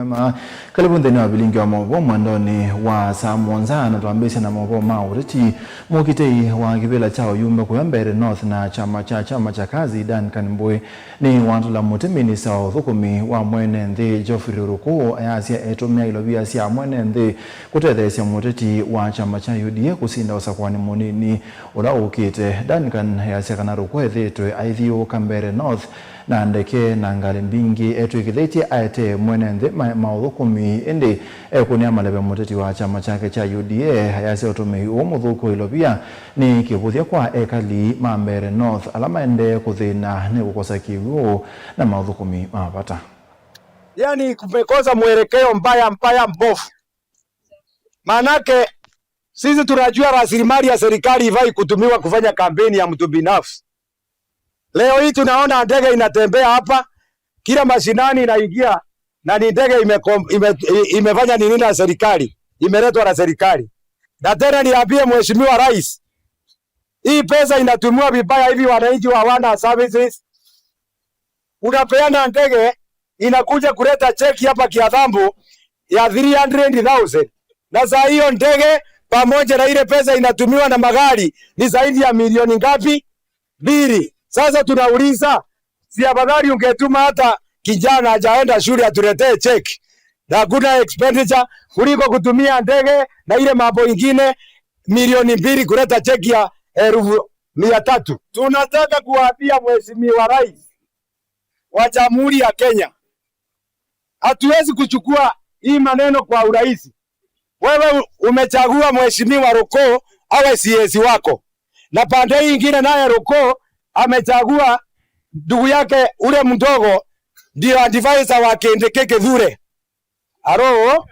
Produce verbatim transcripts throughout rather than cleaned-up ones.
Ma, karibu nthĩnĩ wa vilingi wa maũvoo mwendonĩ wa saa mũonza, na twambĩĩsya na maũvoo ma ũteti. Mũkitei wa kĩvĩla kya ũyumbe kũya Mbeere North na kyama kya, kyama kya Kazi, Duncan Mbũĩ, nĩwatũla mũtĩ minista wa ũthũkũmi wa mwene nthĩ Geoffrey Ruku ayasya etũmĩa ilovia sya mwene nthĩ kũtetheesya mũteti wa kyama kya U D A kũsinda ũsakũanĩ mũnini ũla ũkĩte. Duncan easya kana Ruku ethĩĩtwe aithyũũka Mbeere North na ndeke na ngalĩ mbingĩ, etw'ĩkĩthĩtye aetee mwene nthĩ ma, maũthũkũmi, ĩndĩ ekũnĩa maleve mũteti wa kyama kyake kya U D A. Ayasya ũtũmĩi ũũ mũthũku wa ilovia nĩ kĩvũthya kwa ekali ma Mbeere North ala maendee kũthĩna nĩ kũkosa kĩw'ũ na maũthũkũmi ma vata. Yani, kumekosa mwelekeo mbaya, mbaya, mbovu. Maanake, sisi tunajua rasilimali ya serikali haifai kutumiwa kufanya kampeni ya mtu binafsi. Leo hii tunaona ndege inatembea hapa, kila mashinani inaingia, na ni ndege ime-, ime-, imefanya nini na serikali? Imeletwa na serikali. Na tena niambie Mheshimiwa Rais, hii pesa inatumiwa vibaya hivi, wananchi hawana services. Unapeana ndege, inakuja kuleta cheki hapa Kiadhambu ya three hundred thousand. Na saa hiyo ndege pamoja na ile pesa inatumiwa na magari ni zaidi ya milioni ngapi? Mbili. Sasa tunauliza, si afadhali ungetuma hata kijana hajaenda shule atuletee cheki? Na hakuna expenditure kuliko kutumia ndege na ile mambo ingine milioni mbili kuleta cheki ya elfu mia tatu. Tunataka kuambia Mheshimiwa Rais wa Jamhuri ya Kenya, hatuwezi kuchukua hii maneno kwa urahisi. Wewe umechagua Mheshimiwa Ruku awe C S wako, na pande hii ingine naye Ruku amechagua ndugu yake ule mdogo ndio advisor wa Kindiki Kithure. Halo?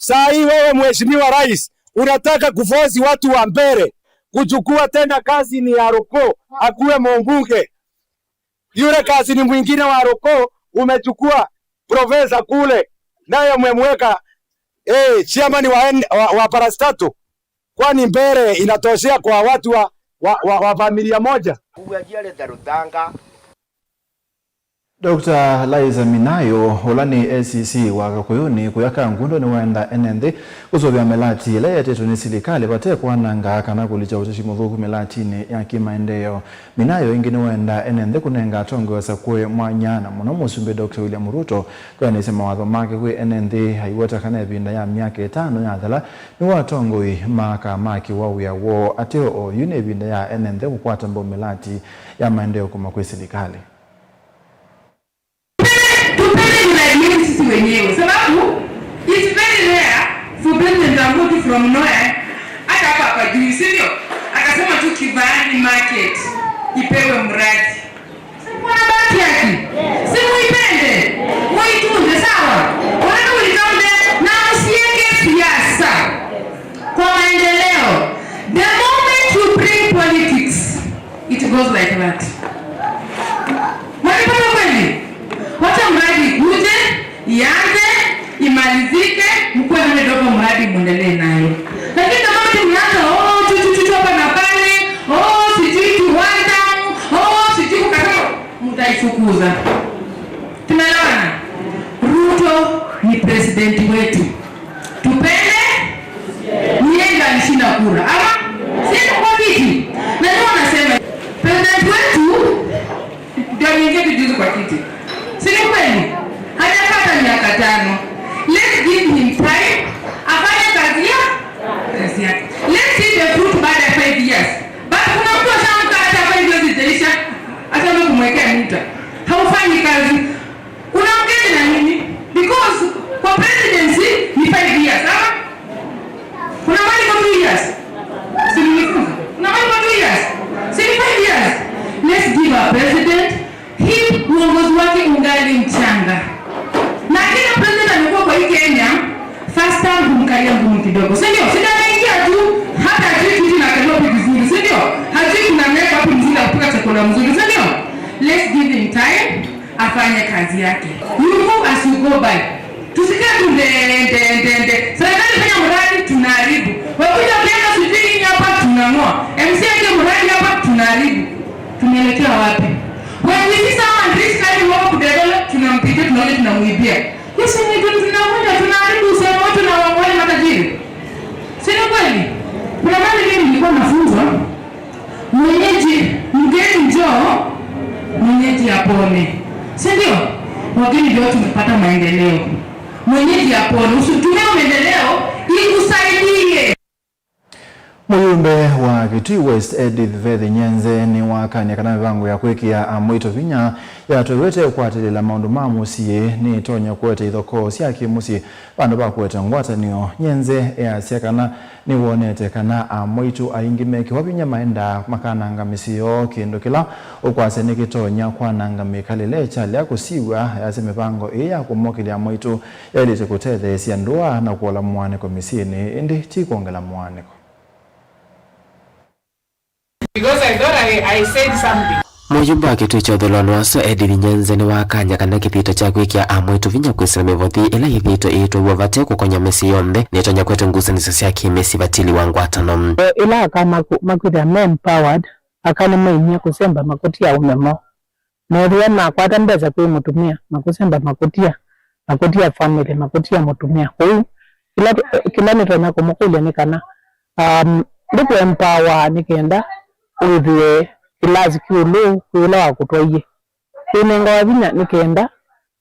Saa hii wewe Mheshimiwa Rais unataka kuforce watu wa Mbeere kuchukua tena kazi ni ya Ruku akuwe mbunge. Yule kazi ni mwingine wa Ruku umechukua profesa kule, naye umemweka, eh, chairman wa, en-, wa, wa parastatal. Kwani Mbeere inatoshea kwa watu wa, wa, wa, wa familia moja? Kugua jiale tharutanga. Doctor Liza Minayo, ũla nĩ A C C wa Kakũyũnĩ kũya Kangundo, nĩwenda ene nthĩ kũsũvĩa mĩlati ĩla yetetwe nĩ silikalĩ vate kwananga kana kũlikya ũteti mũthũku mĩlatinĩ ya kĩmaendeeo. Minayo ĩngĩ nĩwenda ene nthĩ kũnenga atongoi asakũe mwanya, na mũno Mũsumbĩ Doctor William Ruto kwĩanĩsya mawatho make kwĩ ene nthĩ, aiweta kana ĩvinda ya myaka ĩtano yathela nĩw'o atongoi makamakĩwa wĩa woo. Ateo oyu nĩ ĩvinda ya ene nthĩ kũkwata mbau mĩlati ya maendeeo kuma kwĩ silikalĩ. Tupende miradi yetu sisi wenyewe, sababu it's very rare for President Ramogi from nowhere, hata hapa hapa juu, si ndio? Akasema tu Kivani market ipewe mradi. Si mko na bahati yake? Si muipende, muitunze, sawa? Whatever will come there, na msiweke siasa kwa maendeleo. The moment you bring politics, it goes like that. Mwanipata kweli? Wacha mradi ikuje, ianze, imalizike, mkuwe na ndogo mradi muendelee nayo. Lakini kama mtu mnaanza, oh, chuchuchuchu hapa na pale, oh, sijui kiwanda, oh, sijui kukata, mtaifukuza. Tunaelewana? Ruto ni president wetu. Tupende, ni yeye ndiye alishinda kura. Ama? Si yeye kwa kiti. Na ndio wanasema, president wetu ndio ameingia tu juzi kwa kiti. Si ni kweli? Hajapata miaka tano. Let's give him time. Afanye kazi ya, kazi yake. Let's see the fruit baada ya five years. But kuna mtu ashaamka hata five years ijaisha, ashaanza kumwekea muda. Haufanyi kazi. Unaongea na nini? Because kwa presidency ni five years, ama? Kuna mali kwa two years. Si mlifunza? Kuna mali kwa two years. Si ni five years. Let's give our president, hii uongozi wake ungali mchanga. Na kila president amekuwa kwa hii Kenya, first time humkalia ngumu kidogo. Si ndio? Si ndio anaingia tu, hata hajui kitu na kanopi vizuri. Si ndio? Hajui kuna meko wapi mzuri ya kupika chakula mzuri. Si ndio? Let's give him time. Afanye kazi yake. You move as you go by. Tusikae tu nde, nde, nde, nde. Serikali fanya mradi, tunaharibu. Wakuja wakiweka sijui nini hapa, tunang'oa. M C A yake mradi hapa, tunaharibu. Tunaelekea wapi? When we see someone rich coming over kudevelop, tunampiga, tunaona, tunamuibia. Kisha ni tu-, tunakuja tunaharibu uhusiano wetu na wa-, wale matajiri. Si ni kweli? Kuna mahali mimi nilikuwa nafunzwa, "Mwenyeji, mgeni njoo, mwenyeji apone." Si ndio? Wageni ndio tumepata maendeleo. Mwenyeji apone. Usitumie maendeleo ikusaidie. Mũyumbe wa Kitui West, Edith Vethi Nyenze, nĩwakany'a kana mĩvango ya kwĩkĩa amwaitũ vinya yatwaiwe ĩte kũkwatĩlĩla maũndũ ma mũsyĩ nĩtonya kũete ithokoo sya kĩmũsyĩ vandũ va kũete ngwatanĩo. Nyenze easya kana nĩwonete kana amwaitũ aingĩ mekĩwa vinya maendaa makananga mĩsyĩ yoo, kĩndũ kĩla ũkwasya nĩkĩtonya kwananga mĩkalĩle ĩkyalea kũsiw'a. Easya mĩvango ĩĩ ya kũmokĩlya amwaitũ yaĩlĩte kũtetheesya ndũa na kũola mũaanĩko mĩsyĩnĩ, ĩndĩ ti kwongela mũaanĩko. Because I thought I, I said something. Mũyumbe wa Kitui kya ũthũĩlonĩ wa Sua, Edith Nyenze, nĩwakany'a kana kĩthito kya kwĩkĩa amwaitũ vinya kwĩsĩla mĩvothi ĩla yĩthĩĩtwe ĩitwaiwa vate kũkony'a mĩsyĩ yonthe nĩtonya kũete ngusanĩsyo sya kĩ-mĩsyĩ vatili wa ngwatano. Ĩla aka maku-, makwĩthĩa me empowered, aka nĩmainie kũsemba makũtia aũme moo. Meethĩwa makwata mbesa kwĩ mũtumĩa, makũsemba makũtia, makũtia family, makũtia mũtumĩa. Kwoou, kĩla, kĩla nĩtonya kũmũkũlya nĩ kana, um, ndũkũempower nĩ kenda wĩthĩe kĩlasi kĩũlũ kwĩ ũla wakũtwaie. Wĩnengawa vinya nĩ kenda,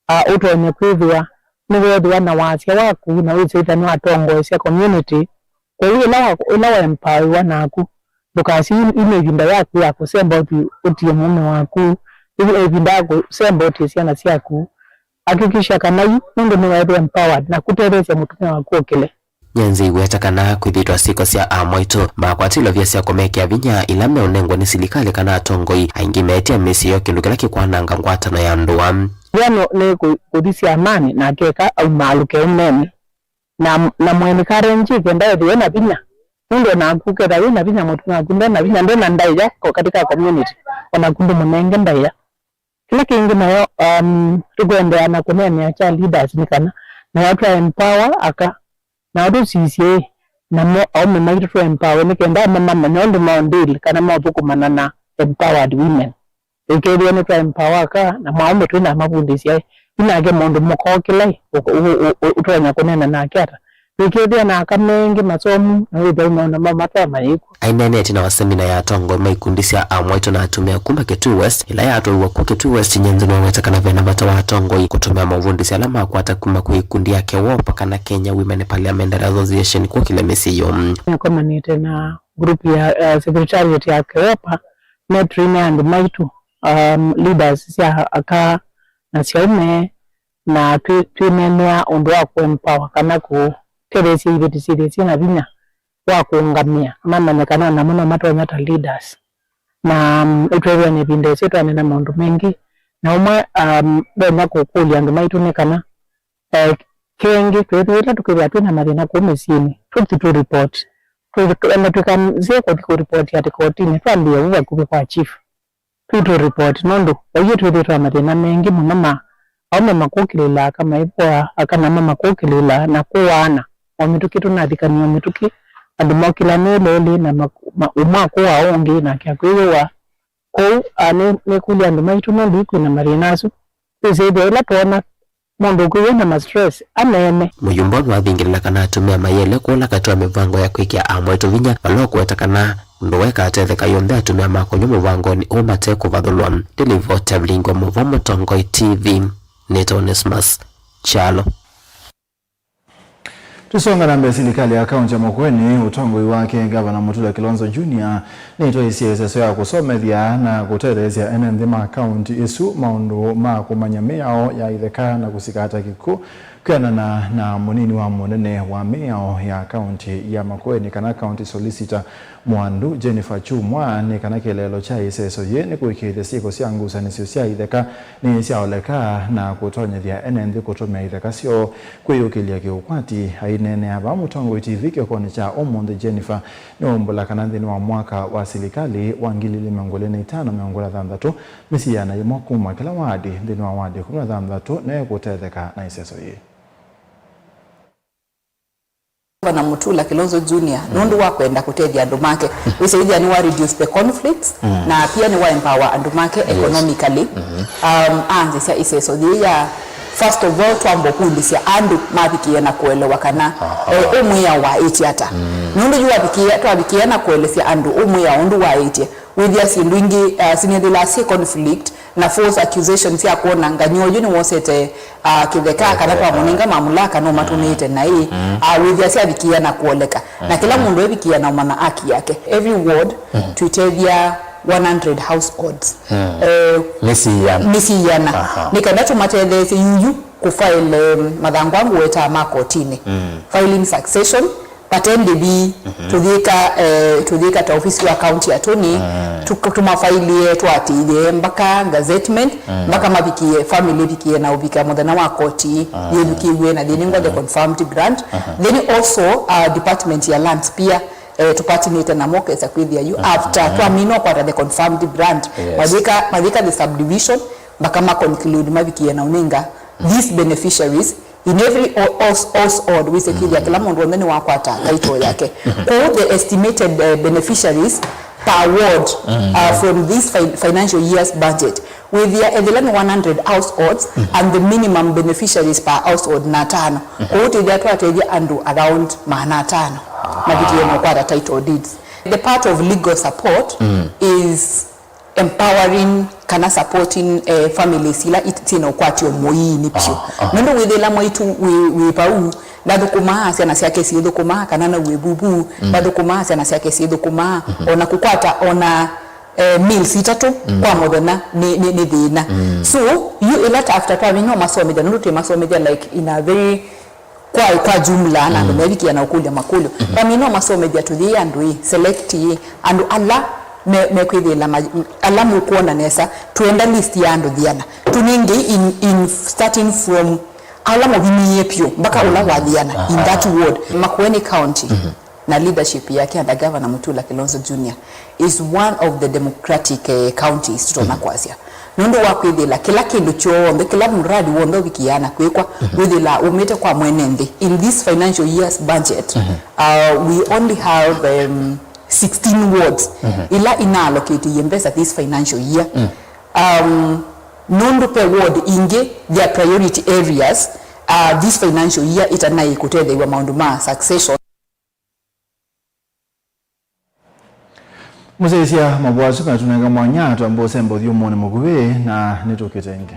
uh, ũtonye kwĩthĩwa nĩweethĩwa na wasya waku na wĩsĩ ĩtha nĩwatongoesya community. Kwoou ĩla wa, ĩla waempowaiwa naku, ndũkasye yu, yu nĩ ĩvinda yaku ya kũsemba ũthi ũtie mũũme waku, yu nĩ ĩvinda ya kũsemba ũtie syana syaku. Hakikisha kana yu nũndũ nĩwaĩthĩwa empowered na kũtetheesya mũtumĩa waku ũkĩle. Nyenze aiweta kana kwĩthĩtwa syĩko sya amwaitũ makwatĩlwa via sya kũmekĩa vinya ila meũnengwa nĩ silikalĩ kana atongoi aingĩ meetĩa mĩsyĩ yoo, kĩndũ kĩla kĩkwananga ngwatano ya ndũa. Vano nĩ kũ-, kũthisya amani na akeka aumaalũke ũmenĩ. Na, na mwenikarenji kenda ethĩwe na vinya. Nũndũ onaku ketha wĩ na vinya, mũtumĩa waku nde na vinya, nde na ndaĩa ko katika community, onaku ndũmũnenge ndaĩa. Kĩla kĩngĩ nayo, um, tũkũendeea na kũneenea kya leaders nĩ kana nayo twa empower aka, nao tũsisye ĩ, namo aũme maitũ tũ empower nĩ kenda mamamanya ũndũ ma deal kana maũthũkũmana na empowered women. Ĩkethĩwa nĩtwa empower aka na mwaũme twĩnamavundĩsya ĩ, yu nake mũndũ mũka ũkĩla ĩ, ũ-, ũ-, ũ-, ũ-, ũtonya kũneena nake ata? Ĩkethĩa na aka mengĩ masomu na wĩthĩa ũmeona mo matwaa mayĩkw'a. Aineenetie na wa semina ya atongoi ma ikundi sya amwaitũ na atumĩa kuma Kitui West, ĩla yatwaiwe ku Kitui West, Nyenze nĩwaweta kana vena vata wa atongoi kũtũmĩa maũvundĩsyo ala makwata kuma kwĩ ikundi ya KEWOPA kana Kenya Women Parliamentary Association kũkĩlya mĩsyĩ yoo. Nĩakomanĩte na group ya, uh, secretariat ya KEWOPA, me train andũ maitũ, um, leaders sya aka na sya aũme, na twĩ-, twĩneenea ũndũ wa kũ empower kana kũtetheesya iveti syĩthĩe syĩ na vinya wa kũũngamĩa, mamanye kana onamo no matonya ta leaders. Na, um, ĩtwethĩa na ĩvinda ĩseo twanena maũndũ maingĩ, na ũmwe, um, ndonya kũkũlya andũ maitũ nĩ kana, eh, kengĩ, twĩthĩĩte tũkĩthĩa twĩ na mathĩna kũu mĩsyĩnĩ, tũthi tũ report. Tũ-, ona tũkanzĩe kũthi kũ report ati kotinĩ, twambĩĩa vu vakuvĩ kwa chief. Twĩ tũ report, nũndũ vaiĩ twĩthĩĩtwe na mathĩna mengĩ mũno ma aũme makũkĩlĩla aka maivũa, aka namo makũkĩlĩla na kũaana. O mĩtũkĩ tũnathikany'a o mĩtũkĩ, andũ mokĩlanĩe ĩla ĩlĩ na ma-, ma-, ũmwe akũaa ũngĩ, nake akwĩyũa. Kwoou, a, nĩ, nĩkũlya andũ maitũ nũndũ yu kwĩna mathĩna asu. Twĩsĩ ĩthĩa ĩla twoona mũndũ ũkwĩw'a na ma stress, aneene. Mũyumba nĩwavingĩlĩla kana atumĩa mayĩle kũla katĩ wa mĩvango ya kwĩkĩa amwaitũ vinya, vala ũkũweta kana ndũa ĩkatetheka yonthe atumĩa makonywa mũvangonĩ ũũ mate kũvathũlwa. Ndĩlivoti ya vilingi wa mũvoo Mũtongoi T V, nĩtawa Onesmus Kyalo. Tũsonga na mbee, silikalĩ ya kaunti ya Makueni, ũtongoi wake Gavana Mutula Kilonzo Junior, nĩtwaisye ĩseso ya kũsomethya na kũtetheesya ene nthĩ ma kaunti ĩsu maũndũ ma kũmanya mĩao ya itheka na kũsikata kĩkw'ũ, kwĩanana na mũnini wa mũnene wa mĩao ya kaunti ya Makueni, kana County Solicitor Mwandu Jennifer Chumwa, nĩ kana kĩeleelo kya ĩseso yĩĩ nĩ kũĩkĩĩthya syĩko sya ngusanĩsyo sya itheka nĩ syaoleka na kũtonyethya ene nthĩ kũtũmĩa itheka syoo kwĩyũkĩlya kĩũkwati. Aineenea vaa Mũtongoi T V kĩokonĩ kya ũmũnthĩ, Jennifer nĩwaumbũla kana nthĩnĩ wa mwaka wa silikalĩ wa ngili ilĩ mĩongo ĩlĩ na itano mĩongo ĩlĩ na thanthatũ, mĩsyĩ ĩana yĩmwe kuma kĩla wadi nthĩnĩ wa wadi ikũmi na thanthatũ nĩkũtetheka na ĩseso yĩĩ. Gavana Mutula Kilonzo Junior, nũndũ wa kwenda kũtethya andũ make. Wĩsĩ ĩthĩa nĩ wa reduce the conflicts, na pia nĩ wa empower andũ make economically. Um, anzĩsya ĩseso yĩĩ ya First of all, twamba kũlĩsya andũ mavikĩe na kũelewa kana, eh, ũ mwĩao waĩtye ata. Nũndũ yu wavikĩe, twavikĩe na kũelesya andũ ũ mwĩao ũndũ waĩtye, wĩthĩa syĩndũ ingĩ, uh, sinethĩlaa syĩ conflict na false accusations sya kwona ngany'o ũyũ nĩwosete, uh, kĩtheka kana twamũnenga mamulaka no matũmĩĩte naĩ, uh, wĩthĩa syavikĩe na kũoleka. Na kĩla mũndũ evikĩe na ũmanya haki yake. Every ward, twĩtethya one hundred households. Eh, mĩsyĩ ĩana. Mĩsyĩ ĩana. Aha. Nĩ kana tũmatetheesye yuyu kũfile, um, mathangũ angũ wetaa ma kotinĩ. Filing succession, vate ndĩvi, tũthiĩka, eh, tũthiĩka ta ofisi wa county attorney, tũk-, tũmafailie, twatĩĩe mpaka gazettement, mpaka mavikie, family ĩvikie na ũvika mũthenya wa koti yĩthukĩw'e na thĩnĩngwa the confirmed grant. Then also, uh, department ya lands pia, eh, tũpatinĩte namo kesa kwĩthĩa yu after twamina ũkwata the confirmed grant, mathĩka, mathĩka the subdivision, mpaka ma conclude mavikie na ũnenga these beneficiaries in every o-, os-, household, wĩsĩkĩthya kĩla mũndũ onthe nĩwakwata title yake. Kwoou the estimated, eh, beneficiaries per ward, uh, from this fin-, financial year's budget, wĩthĩa ethĩla nĩ one hundred households, and the minimum beneficiaries per household na atano. Kwoou twĩthĩa twatethya andũ around maana atano mavikie na ũkwata title deeds. The part of legal support is empowering kana supporting, eh, families ila it-, syĩna ũkwatyo mũiini vyũ. Nũndũ wĩthĩla mwaitũ wĩ, wĩ vau, ndathũkũmaa, syana syake syĩthũkũmaa, kana na wĩ vuvu, ndathũkũmaa, syana syake syĩthũkũmaa, ona kũkwata, ona, eh, meals itatũ kwa mũthenya nĩ, nĩ, nĩ thĩna. So, yu ĩla ta after twavina ũmasomethya, nũndũ twĩmasomethya, like, in a very kwa, kwa jumla, na andũ mevikia na ũkũlya makũlyo. Twamina ũmasomethya tũyĩe andũ ĩ, select ĩ, andũ ala me, mekwĩthĩla ma-, ala mũkwona nesa, twenda list ya andũ thiana. Tũnenge in, in starting from ala mũvimĩie pyũ, mpaka ũla wathiana in that ward. Makueni County. Na leadership yake under Governor Mutula Kilonzo Junior is one of the democratic, eh, counties tũtonya kwasya. Nũndũ wa kwĩthĩla kĩla kĩndũ kyonthe, kĩla muradi wonthe ũvikiaa na kwĩkwa, wĩthĩla umĩte kwa mwene nthĩ. In this financial year's budget, uh, we only have, um, sixteen wards ila ina allocate mbesa this financial year. Um, nũndũ pe ward ingĩ, their priority areas, uh, this financial year itanaĩ kũtetheew'a maũndũ ma succession. Mũsyaĩĩsya, mavũa asu metũnenga mwanya twambe ũsemba ũthyũmũonĩ mũkuvĩ na nĩtũkĩte ĩngĩ.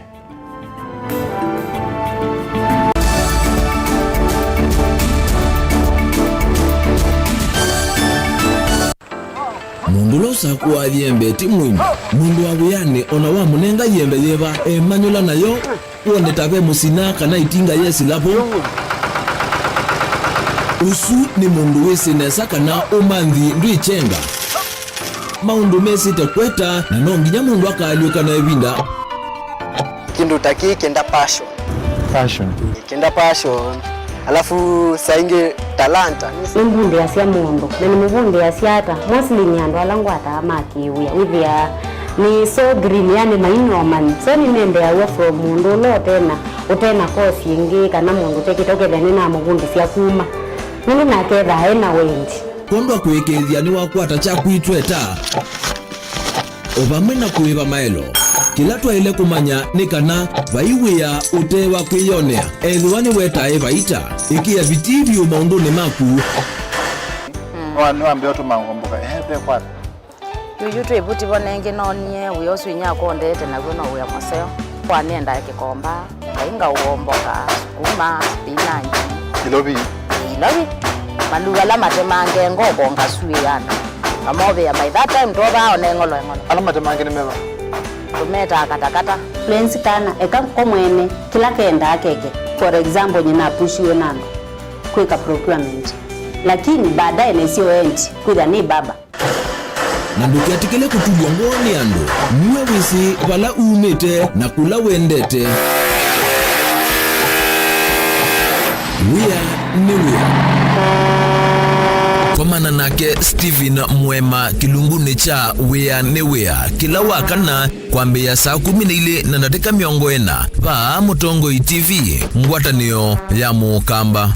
Mũndũ ũla ũsakũaa yembe ti mũimu. Mũndũ wa wĩanĩ o na wamũnenga yembe yĩva, emanyũla nayo. Wone ta ve mũsina kana ĩtinga yesĩla vo. Ũsu nĩ mũndũ wĩsĩ nesa kana ũmanthi ndwĩkyenga. Maũndũ mesĩte kweta, na no nginya mũndũ akaalyũka na ĩvinda. Kĩndũ ta kĩĩ kĩenda passion. Passion. Kĩenda passion. Alafu saa ingĩ talanta. Nĩmbundĩasya mũndũ, na nĩmũvundĩasya ata? Mostly nĩ andũ ala ngwataa ma kĩwĩa. Wĩthĩaa nĩ so green, yani mainomani. So nĩnendeaw'a from mũndũ ũla ũtena, ũtena kosi ĩngĩ, kana mũndũ ũtekĩte, ũkethĩa nĩnamũvundĩsya kuma. Nũndũ nake ethaa ena wendi. Kwondwa kũĩkĩĩthya nĩwakwata kyaku itweta. O vamwe na kũĩva maelo. Kĩla twaĩle kũmanya nĩ kana vai wĩa ũte wa kwĩyonea. Ethĩwa nĩwetae vaita, ĩkĩa vitii vyũ maũndũnĩ maku. Nĩwambĩa ũtũma ngomboka, ehe, ve kwata. Yuyu twĩ vuti vo nengĩ noonie wĩa ũsu inyakwa ũndete naw'o no wĩa mũseo. Kwa nĩendae kĩkomba, ngai ngaũomboka, sukuma, spinach. Ilovi. Ilovi. Malugu ala matemange ngoko ngasuĩana. Amovĩa by that time twovaa ona eng'olo eng'olo. Ala matemange nĩ meva? Tũmetaa katakata. Fluence kana eka ko mwene kĩla kendaa keke. For example, nyina apushiwe na andũ kwĩka procurement. Lakini baadaye nesio endi kwĩthĩa nĩ baba. Na ndũketĩkĩle kũtulw'a ngoo nĩ andũ. Nue wĩsĩ vala umĩte na kũla wendete. Wĩa nĩ wĩa. Komana nake Stephen Mwema kĩlungunĩ kya Wĩa nĩ Wĩa kĩla wa kana kwambĩĩa saa kũmi na ilĩ na ndatĩka mĩongo ĩna vaa Mũtongoi T V, ngwatanĩo ya Mũkamba.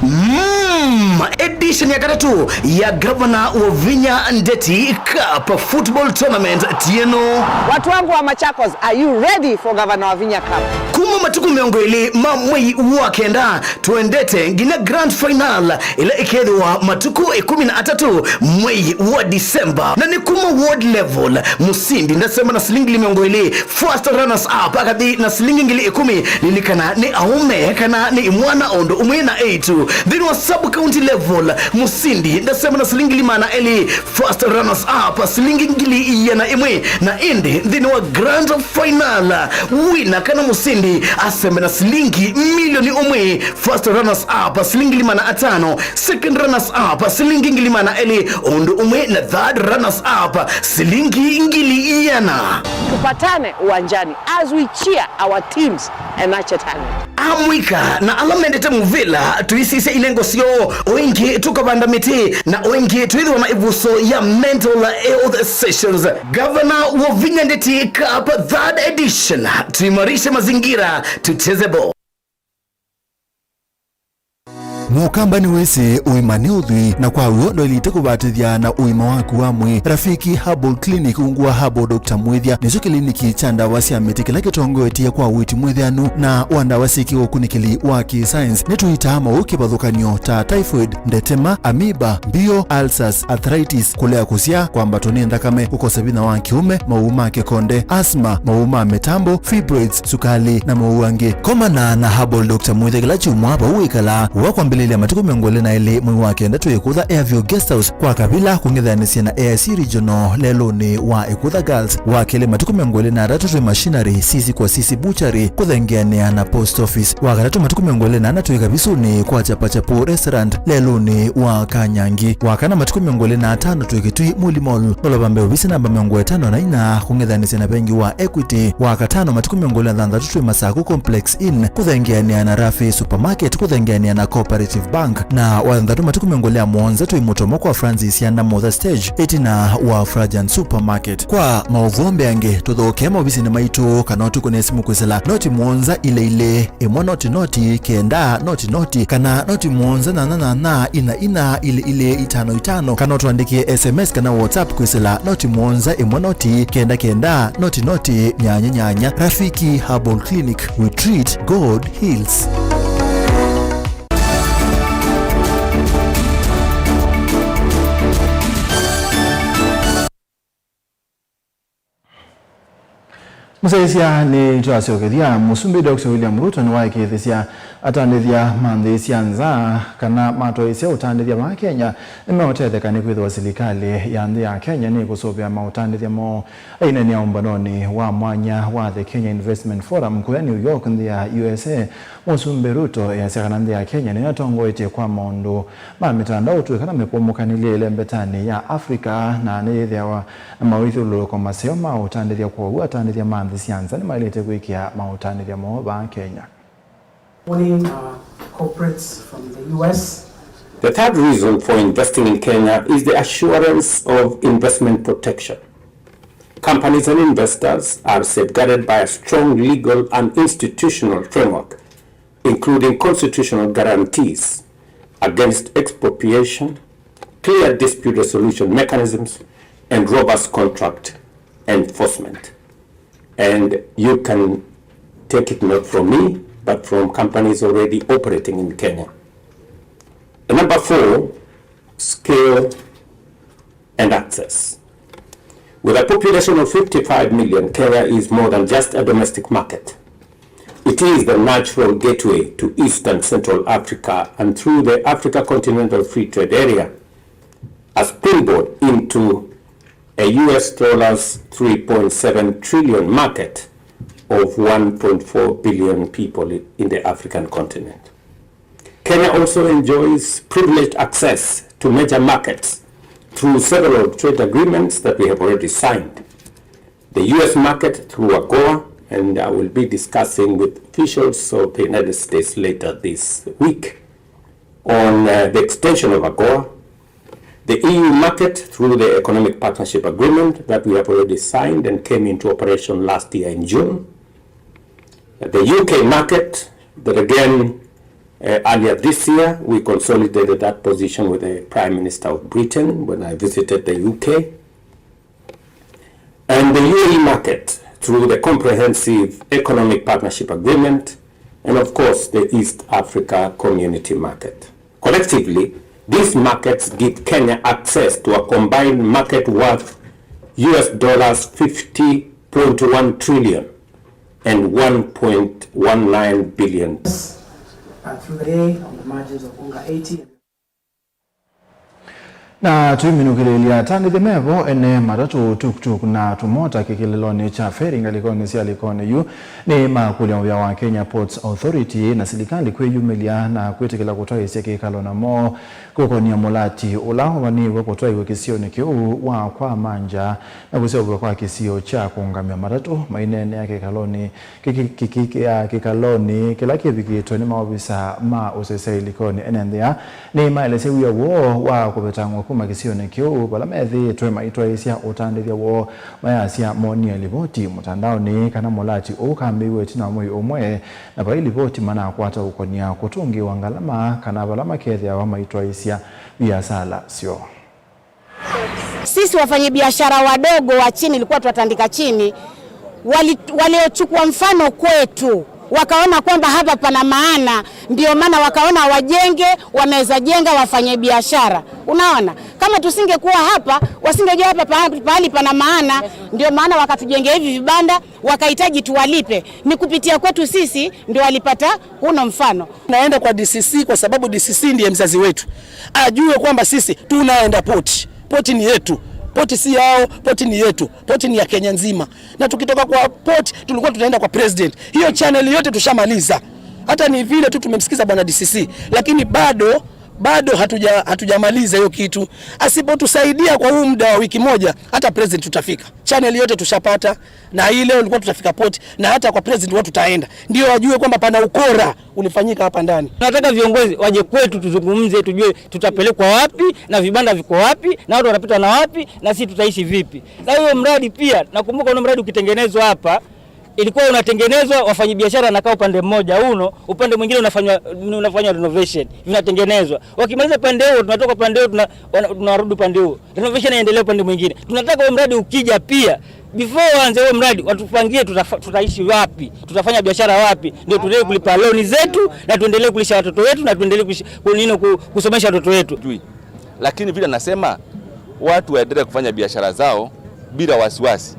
Mm, Eddie Edition ya katatũ ya Gavana Wavinya Ndeti Cup Football Tournament ti ĩno. Watu wangu wa Machakos, are you ready for Gavana Wavinya Cup? Kuma matukũ mĩongo ĩlĩ ma mwei wa kenda, tũendete nginya grand final ĩla ĩkethĩwa matukũ ĩkũmi na atatũ mwei wa December. Na nĩ kuma ward level, mũsindi ndasema na silingi ngili mĩongo ĩlĩ, first runners up akathi na silingi ngili ĩkũmi. Lilikana nĩ aũme kana nĩ imwana o ũndũ ũmwe na eĩtu. Nthĩnĩ wa sub county level, mũsindi ndasema na silingi ngili maana elĩ, first runners up silingi ngili ĩana ĩmwe, na ĩndĩ nthĩnĩ wa grand final, wina kana mũsindi asembe na silingi milioni ũmwe, first runners up silingi ngili maana atano, second runners up silingi ngili maana elĩ, ũndũ ũmwe na third runners up silingi ngili ĩana. Tupatane uwanjani as we cheer our teams and nurture talent. Amũika na ala mendete mũvĩla, tũisisya inengo syoo, o ĩngĩ tũkavanda mĩtĩ, na o ĩngĩ twĩthĩwa na ĩvuso ya mental health sessions. Gavana Wavinya Ndeti Cup third edition, tuimarishe mazingira, tucheze ball. Mũkamba nĩwĩsĩ ũima nĩ ũthwii, na kwa w'o ndwaĩlĩte kũvatĩthya na ũima waku wa mwĩĩ. Rafiki Herbal Clinic, ungu wa Herbal Doctor Mwĩthya, nĩkyo kĩliniki kya ndawa sya mĩtĩ kĩla kĩtongoetye kwa ũiiti mwĩthĩanu na wa ndawa syĩ kĩũkunĩkĩli wa kĩ-science. Nĩtũitaa maũũ kĩvathũkany'o ta typhoid, ndetema, amoeba, mbio, ulcers, arthritis, kũlea kũsyaa, kwambatwa nĩ nthakame, kũkosa vinya wa kĩũme, maũũ ma kĩkonde, asthma, maũũ ma mĩtambo, fibroids, sukali, na maũũ angĩ. Komana na Herbal Doctor Mwĩthya kĩla kyumwa vau wĩkalaa. Wa kwambĩlĩlya matukũ mĩongo ĩlĩ na elĩ mwei wa kenda twĩ Ĩkũtha Airview Guest House kwa Kavila, kũng'ethanĩsya na A I C Regional lelũnĩ wa Ĩkũtha Girls. Wa kelĩ matukũ mĩongo ĩlĩ na atatũ twĩ Machinery, sisi kwa sisi Butchery, kũthengeanĩa na Post Office. Wa katatũ matukũ mĩongo ĩlĩ na ana twĩ Kavisunĩ kwa Chapachapu Restaurant lelũnĩ wa Kanyangi. Wa kana matukũ mĩongo ĩlĩ na atano twĩ Kitui Muli Mall, ũla vambe ovisi namba mĩongo ĩtano na inya, kũng'ethanĩsya na vengi wa Equity. Wa katano matukũ mĩongo ĩlĩ na thanthatũ twĩ Masaku Complex Inn, kũthengeanĩa na Rafi Supermarket, kũthengeanĩa na Cooperative Bank. Na wa thanthatũ matukũ mĩongo ĩlĩ na mũonza twĩ Mũtomo kwa Francis Yanda Motha Stage, ĩtina wa Frajan Supermarket. Kwa maũvoo mbeange, tũthokee maovisinĩ maitũ kana ũtũkũne simũ kwĩsĩla noti mũonza ilĩ ilĩ, ĩmwe noti noti, kenda noti noti, kana noti mũonza nyanya nyanya, ina ina, ilĩ ilĩ, itano itano, kana ũtũandĩkĩe S M S kana WhatsApp kwĩsĩla noti mũonza ĩmwe noti, kenda kenda, noti noti, nyanya nyanya. Rafiki Herbal Clinic, we treat, God heals. Mũsyaĩĩsya nĩtwasyokethya. Mũsumbĩ Doctor William Ruto nĩwaĩkĩĩthĩsya atandĩthya ma nthĩ sya nza kana matwaĩĩsya ũtandĩthya vaa Kenya nĩmeũtetheka nĩkwĩthĩwa silikalĩ ya nthĩ ya Kenya nĩkũsũvĩa maũtandĩthya moo. Aineenea ũmbanonĩ wa mwanya wa The Kenya Investment Forum kũya New York, nthĩ ya U S A, Mũsumbĩ Ruto easya kana nthĩ ya Kenya nĩyo ĩtongoetye kwa maũndũ ma mĩtandao ũtw'ĩka na mĩkũmũkanĩlye ĩlembetanĩ ya Africa, na nĩyĩthĩawa na mawĩthyũlũlũko maseo ma ũtandĩthya. Kwoou atandĩthya ma nthĩ sya nza nĩmaĩlĩte kwĩkĩa maũtandĩthya moo vaa Kenya. Warning, uh, corporates from the U S. The third reason for investing in Kenya is the assurance of investment protection. Companies and investors are safeguarded by a strong legal and institutional framework, including constitutional guarantees against expropriation, clear dispute resolution mechanisms, and robust contract enforcement. And you can take it not from me, but from companies already operating in Kenya. And number four, scale and access. With a population of fifty-five million, Kenya is more than just a domestic market. It is the natural gateway to East and Central Africa, and through the Africa Continental Free Trade Area, a springboard into a U S dollars three point seven trillion market of one point four billion people in the African continent. Kenya also enjoys privileged access to major markets through several trade agreements that we have already signed. The U S market through AGOA, and I will be discussing with officials of the United States later this week on, uh, the extension of AGOA. The E U market through the Economic Partnership Agreement that we have already signed and came into operation last year in June. The U K market that again Uh, earlier this year, we consolidated that position with the Prime Minister of Britain when I visited the U K. And the U A E market through the Comprehensive Economic Partnership Agreement, and of course, the East Africa Community Market. Collectively, these markets give Kenya access to a combined market worth U S dollars fifty point one trillion and one point one nine billion. And through the day, on the margins of UNGA eighty. Na tũiminũkĩlĩlya atandĩthya mevo ene matatũ, tuktuk na tũmota kĩkĩlĩlonĩ kya feri ngalĩkonĩ sya lĩkonĩ yu nĩmakũlya mũvĩa wa Kenya Ports Authority na silikalĩ kwĩyumĩlya na kwĩtĩkĩla kũtwaĩĩsya kĩkalo namo kũkonĩa mũlati ũla ũvanĩĩwe kũtwaĩwe kĩsionĩ kĩu wa kwa Manja na kũseũvw'a kwa kĩsio kya kũũngamya matatũ maineenea kĩkalonĩ kĩkĩ, kĩkĩ, kĩa kĩkalonĩ kĩla kĩvikĩtwe nĩ maovisa ma ũseseĩ lĩkonĩ ene nthĩa nĩmaelesya wia woo wa kũvetangwa kuma kĩsionĩ kĩu vala methĩĩtwe maitwaĩĩsya ũtandĩthya woo, mayasya moonie livoti mũtandaonĩ kana mũlati ũũ kambĩĩwe ĩtina wa mwei ũmwe, na vai livoti manakwata ũkonia kũtũngĩĩwa ngalama kana vala makethĩawa maitwaĩĩsya viasala syoo. Sisi wafanyabiashara wadogo wa chini ilikuwa twatandika chini, wali-, waliochukua mfano kwetu, wakaona kwamba hapa pana maana, ndio maana wakaona wajenge, wameweza jenga, wafanye biashara. Unaona, kama tusingekuwa hapa, wasingejua hapa pa-, pahali pana maana, ndio maana wakatujengea hivi vibanda, wakahitaji tuwalipe. Ni kupitia kwetu sisi ndio walipata huno mfano. Naenda kwa D C C kwa sababu D C C ndiye mzazi wetu. Ajue kwamba sisi tunaenda port. Port ni yetu. Port si yao, port ni yetu. Port ni ya Kenya nzima. Na tukitoka kwa port, tulikuwa tutaenda kwa president. Hiyo channel yote tushamaliza. Hata ni vile tu tumemsikiza bwana D C C, lakini bado, bado hatuja-, hatujamaliza hiyo kitu. Asipotusaidia kwa huu muda wa wiki moja, hata president tutafika. Channel yote tushapata, na hii leo ilikuwa tutafika port, na hata kwa president watu tutaenda. Ndio wajue kwamba pana ukora ulifanyika hapa ndani. Tunataka viongozi waje kwetu tuzungumze, tujue tutapelekwa wapi, na vibanda viko wapi, na watu wanapita na wapi, na sisi tutaishi vipi. Na huyo mradi pia, nakumbuka ule mradi ukitengenezwa hapa, ilikuwa unatengenezwa, wafanyabiashara wanakaa upande mmoja uno, upande mwingine unafanywa, unafanywa renovation, vinatengenezwa. Wakimaliza upande huo, tunatoka upande huo, tuna-, wana-, tunarudi upande huo. Renovation inaendelea upande mwingine. Tunataka huo mradi ukija pia, before waanze huo mradi, watupangie tutafa-, tutaishi wapi, tutafanya biashara wapi, ndio tuendelee kulipa loan zetu, na tuendelee kulisha watoto wetu, na tuendelee kulish-, ku-, nini, ku-, kusomesha watoto wetu. Jui. Lakini vile nasema, watu waendelee kufanya biashara zao bila wasiwasi.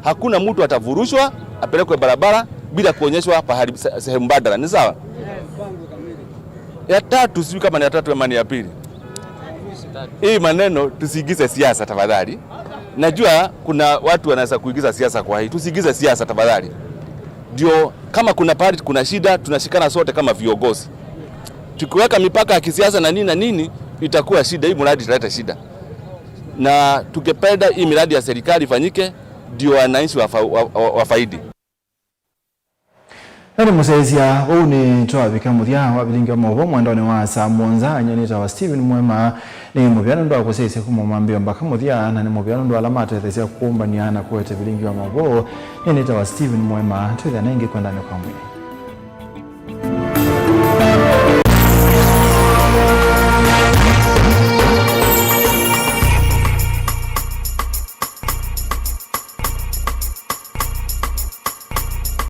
Hakuna mtu atavurushwa, apelekwe barabara bila kuonyeshwa pahali se-, sehemu mbadala. Ni sawa? Ya tatu, sijui kama ni ya tatu ama ni ya pili. Hii maneno tusiingize siasa tafadhali. Najua kuna watu wanaweza kuingiza siasa kwa hii. Tusiingize siasa tafadhali. Ndio, kama kuna pahali kuna shida, tunashikana sote kama viongozi. Tukiweka mipaka ya kisiasa na nini na nini, itakuwa shida. Hii mradi italeta shida. Na tungependa hii miradi ya serikali ifanyike, ndio wananchi wafa-, wa-, wa-, wafaidi. Na nĩ mũsyaĩĩsya, ũu nĩ twavika mũthya wa vilingi wa maũvoo mwendonĩ wa saa mũonza. Nyie nĩtawa Stephen Mwema. Nĩ mũvea nũndũ wa kũsyaĩĩsya kuma mwambĩĩo mbaka mũthya, na nĩ mũvea nũndũ wa ala matetheesya kũmbany'a na kũete vilingi wa maũvoo. Nyie nĩtawa Stephen Mwema. Twĩthĩane ĩngĩ kwendanĩ kwa mwĩĩ.